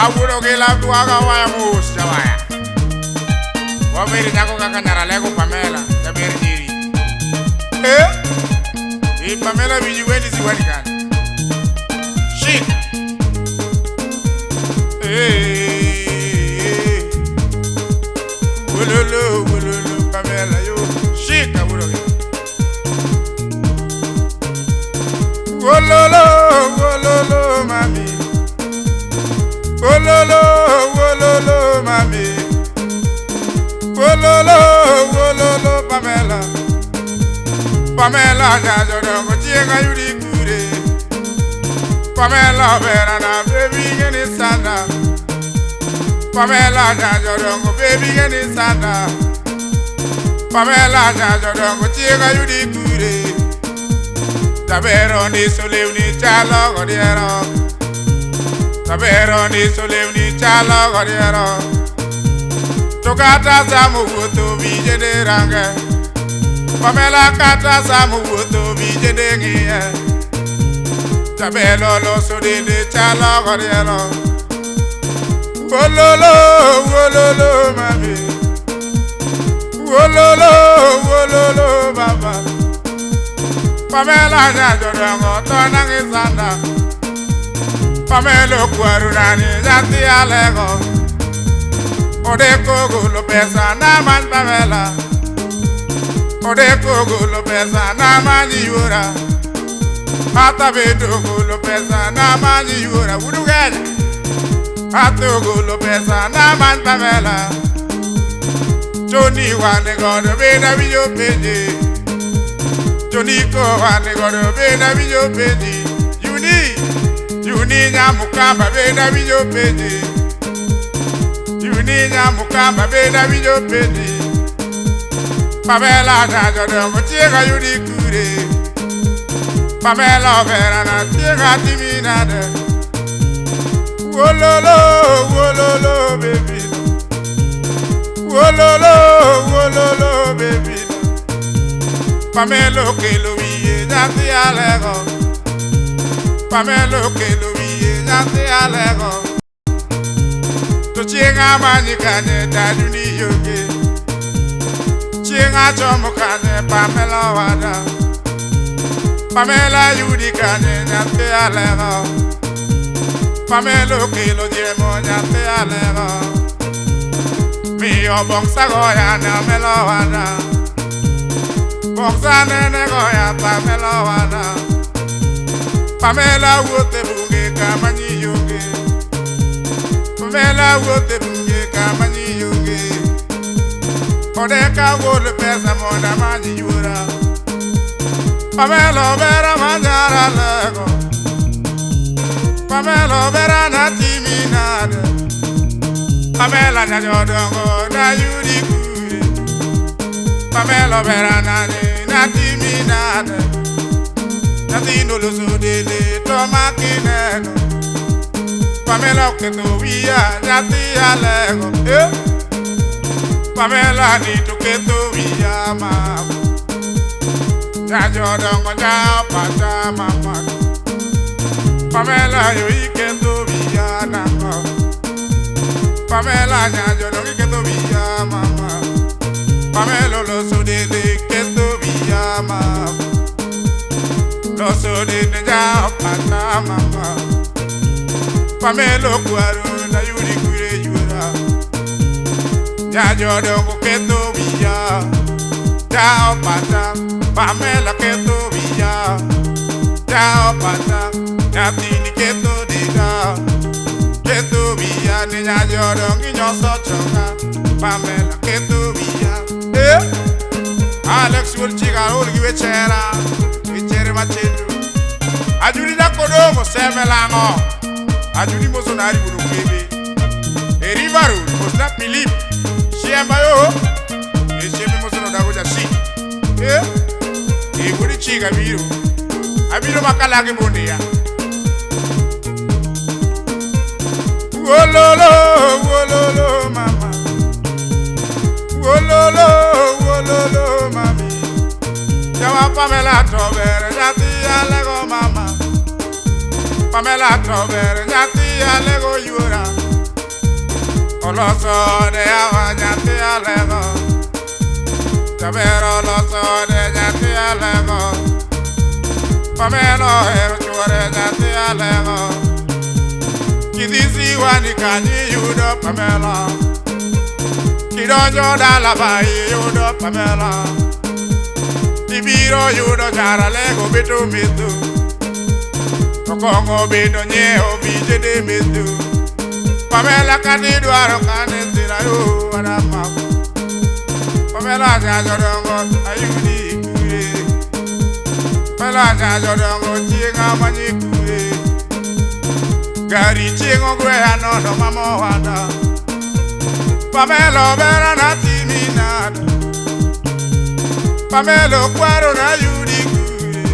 Awuodo gi labwaga waya mos jawaya. Waberi nyako kaka nyaralego Pamela, jaber nyiri. Eh? I Pamela winji wendi siwani kani. Shika. Eh. Wololo, wololo, Pamela yo. Shika wuodo gi. Wololo, wololo, mami. Wololo, wololo, mami. Wololo, wololo, Pamela. Pamela nyajodongo chieng' ayudi kure. Pamela berana baby geni sana. Pamela nyajodongo baby geni sana. Pamela nyajodongo chieng' ayudi kure. Tabero ni solewni chalo godiero. Tabero ni solewni chalo godiero. To kata samu wuotho vijende range. Pamela kata samu wuotho vijende ng'iye. Tabelo loso dende chalo godiero. Wololo, wololo, mami. Wololo, wololo, baba. Pamela nyajodongo to nangi sanda. Pamela okwaru nani nyathi alego. Odeko golo pesa na many Pamela. Odeko golo pesa na many yuora. Ata bedo golo pesa na many yuora. Udugenya. Ato golo pesa na many Pamela. Johnny wane godo beda winjo penje. Johnny ko wane godo beda winjo penje. Yuni, Yuni nyamukamba beda winjo penje. Yuni nyamukamba beda winjo penje. Pamela nyajodongo chieng' ayudi kure. Pamela oberana chieng' atimi nade. Wololo, wololo, baby. Wololo, wololo, baby. Pamela okelo wiye nyathi alego. Pamela okelo wiye nyathi alego. To chieng' amanyi kanye dadu ni yoge. Chieng' achomo kanye Pamela wada. Pamela yudi kanye nyathi alego. Pamela okelo diemo nyathi alego. Miyo bongsa goya na melo wada. Bongsa nene goya Pamela wada. Pamela wuothe bunge kama nyi yoge. Pamela wuothe bunge kama nyi yoge. Odeka golo pesa mondo amany yuora. Pamela obera manyara lego. Pamela obera natimi nade. Pamela nyajodongo na yudi kure. Pamela obera nani natimi nade. Nyathino loso dende to makineno. Pamela oketho wiya nyathi alego. Eh? Pamela ni to ketho wiya mama. Nyajodongo nyapata mama. Pamela yo iketho wiya nang'o. Pamela nyajodongo iketho wiya mama. Pamela loso dende ketho wiya mama. Loso dende nyapata mama. Pamela okwaru na yudi kure yuora. Nyajodongo ketho wiya. Nyapata Pamela ketho wiya. Nyapata nyathini ketho denda. Ketho wiya ni nyajodongo inyoso chonga. Pamela ketho wiya. Eh? Alex wuod chiga ol gi wechera. Wechere machenro. Ajuri nakodomo seme lang'o. Ajuri mosonari wuod okebe. E River Road mosna Philip. Shiemba yo. E chiembe mosono dago jasi. Eh? E wuod chiga biro. Abiro makalage mondia. Wololo, wololo, mama. Wololo, wololo, mami. Jawa Pamela tobere nyathi alego mama. Pamela tobere nyathi alego yuora. Oloso de awa nyathi alego. Jaber oloso de nyathi alego. Pamela ohero chuore nyathi alego. Kidhi Ziwani kanyo iyudo Pamela. Kidonjo dala ba iyudo Pamela. Ibiro yudo nyar Alego beto metho. To kong'o bende onyiewo vijende metho. Pamela kata idwaro kane sira yo adama. Pamela nyajodongo ayudi kure. Pamela nyajodongo chieng' amanyi kure. Gari chieng' ogweya nono mama owada. Pamela obera natimi nade. Pamela okwaro nayudi kure.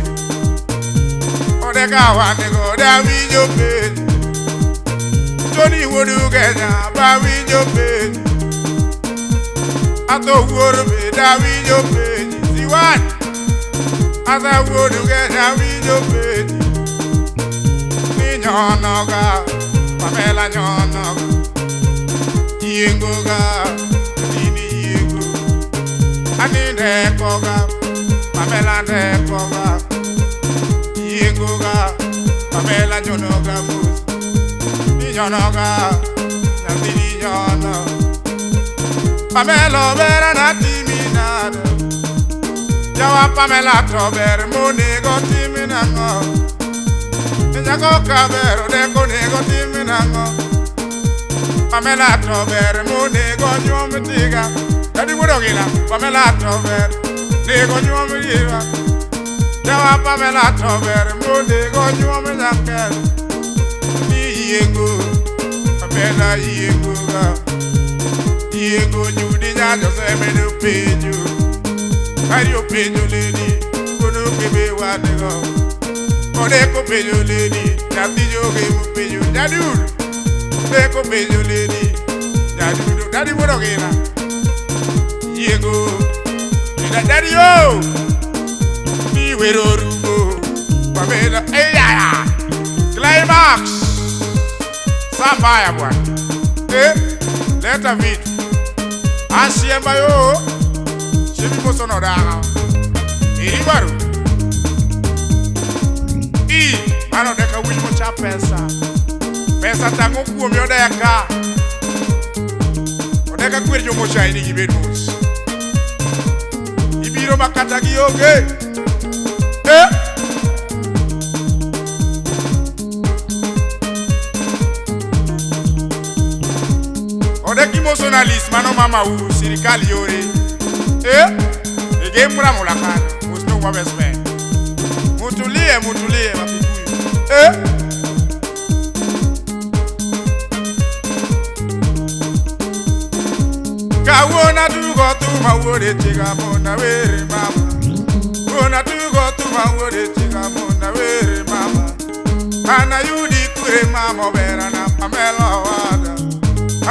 Odeka wanego dawinjo penjo. Tony wuod Ugenya bawinjo penjo. Atho wuoro be dawinjo penjo. Siwan Atho wuod Ugenya winjo penjo. Ni nyonoga Pamela nyonoga. Yiengoga Dini yiengo. Ani ndekoga Pamela ndekoga. Yiengoga Pamela nyonoga mos. Nyonoga nyathini nyono. Pamela obera natimi nade. Jawa Pamela to ber monego timi nang'o. Nyako ka ber odeko nego timi nang'o. Pamela to ber monego nyuom tiga. Dadi wuod Ogila Pamela to ber nego nyuom yiwa. Jawa Pamela to ber monego nyuom nyaker. Ni yiengo Pamela yiengo ga. Yiengo nyudi nyajo semedo penjo. Kari openjo ledi kono kebe wanego. Odeko penjo ledi nyathi joge mopenjo jadur. Odeko penjo ledi jadudo dadi wuod Ogila. Yiengo dadi yo. Ni wero rumo Pamela eyaya. Climax. Sambaya bwana. Leta vitu. Asiemba yo. Shebi mosono daga. Iribaru. I mano deka wich mocha pesa. Pesa tang'o kuomi odeka. Odeka kwer jomochai ni gibed mos. Ibiro makata gionge. Odek imoso na list mano mama u sirikal yore. Ege mura kanyo mosno wa best man. Mutulie mutulie mapikuyu. Kawuono tugo thum wuode chiga mondo awere mama. Wuona tugo thum wuode chiga mondo awere mama. An ayudi kure mama obera na Pamela owada.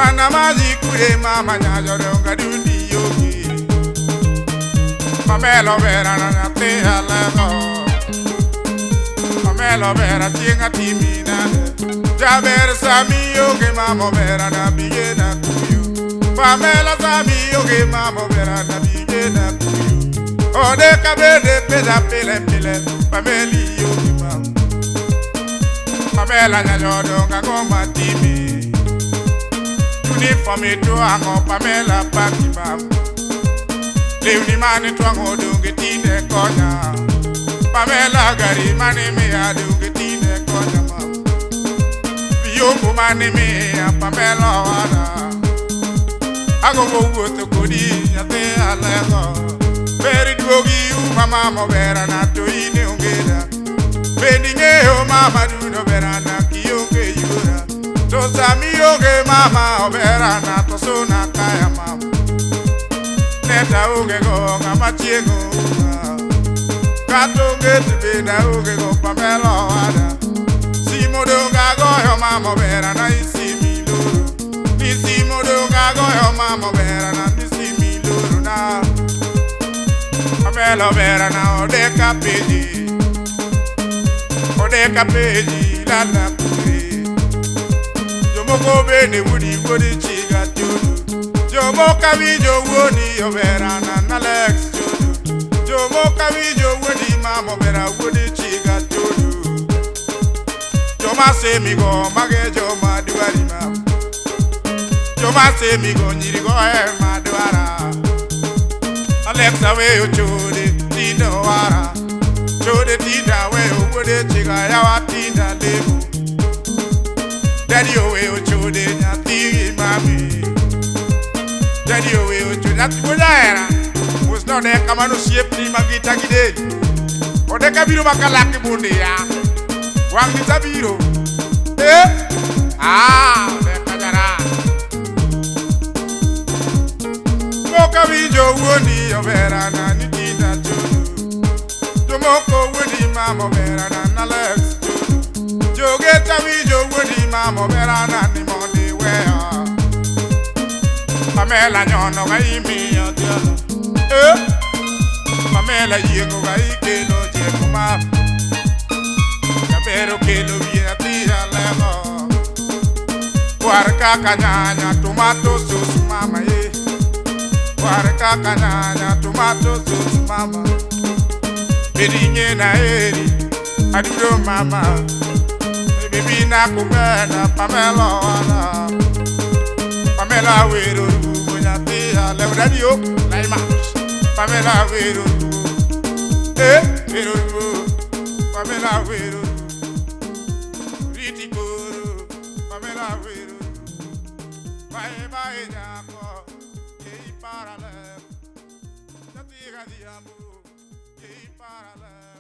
An amanyi kure mama nyajodongo adundi yogi. Pamela obera na nyathi alego. Pamela obera chieng' atimi nade. Jaber sami onge mama obera na biye na kuyu. Pamela sami onge mama obera na biye na kuyu. Odeka bende pesa pile pile Pameli onge mama. Pamela nyajodongo ang'o matimi. Uniform itwang'o Pamela paki mama. Lewni mane twang'o donge tinde konya. Pamela gari mane miya donge tinde konya mama. Vyombo mane miya Pamela owada. Agombo wuotho kodi nyathi alego. Ber duogi uma mama obera na to in onge da. Bende ing'eyo mama dundo obera na kionge yuora. To sami onge mama obera na to suna kaya mama. Neta onge go ng'ama chieng' ouma. Kata onge to bende aonge go Pamela owada. Simo dong agoyo mama obera na isimi loro. Ni simo dong agoyo mama obera na isimi loro na. Pamela obera na odeka peji. Odeka peji lala kure. Jomoko bende wuodi wuodi chiga. chiga chodo. Jomo kawinjo wuoni obera na Alex chodo. Jomo kawinjo wuoni mama obera wuodi chiga chodo. Joma semigo mage joma dwari mama. Joma semigo nyirigo ema dwara. Alex aweyo chode tinda wara. Chode tinda weyo wuode chiga yawa tinda lemo. Daddy oweyo chode nyathi gi mami. Daddy oweyo chode nyathi wuod ahera. Mos nodeka mano osiepni magita gi del. Odeka biro makalak gi bunde ya. Wang' ni tabiro. Eh? Ah, odeka jara. Moko winjo wuoni obera na ni tinda chodo. Jomoko wuoni mama obera na Alex chodo. Jogeta winjo wuoni mama obera na ni mondi weya. Pamela nyono ga imiyo tielo. Eh? Pamela yiengo ga ikelo chiemo ma. Jabero kelo wiye nyathi alego. War kaka nyanya tomato sauce mama ye. War kaka nyanya tomato sauce mama. Bedinye na eri adudo mama. Baby na kupenda Pamela wala. Pamela wero rugo nyathi alego daddy o laima. Pamela wero rugo. Eh wero rugo. Pamela wero rugo. Riti koro. Pamela wero rugo. Bye bye nyako. Ei parale. Nyathi gadiambo. Ei parale.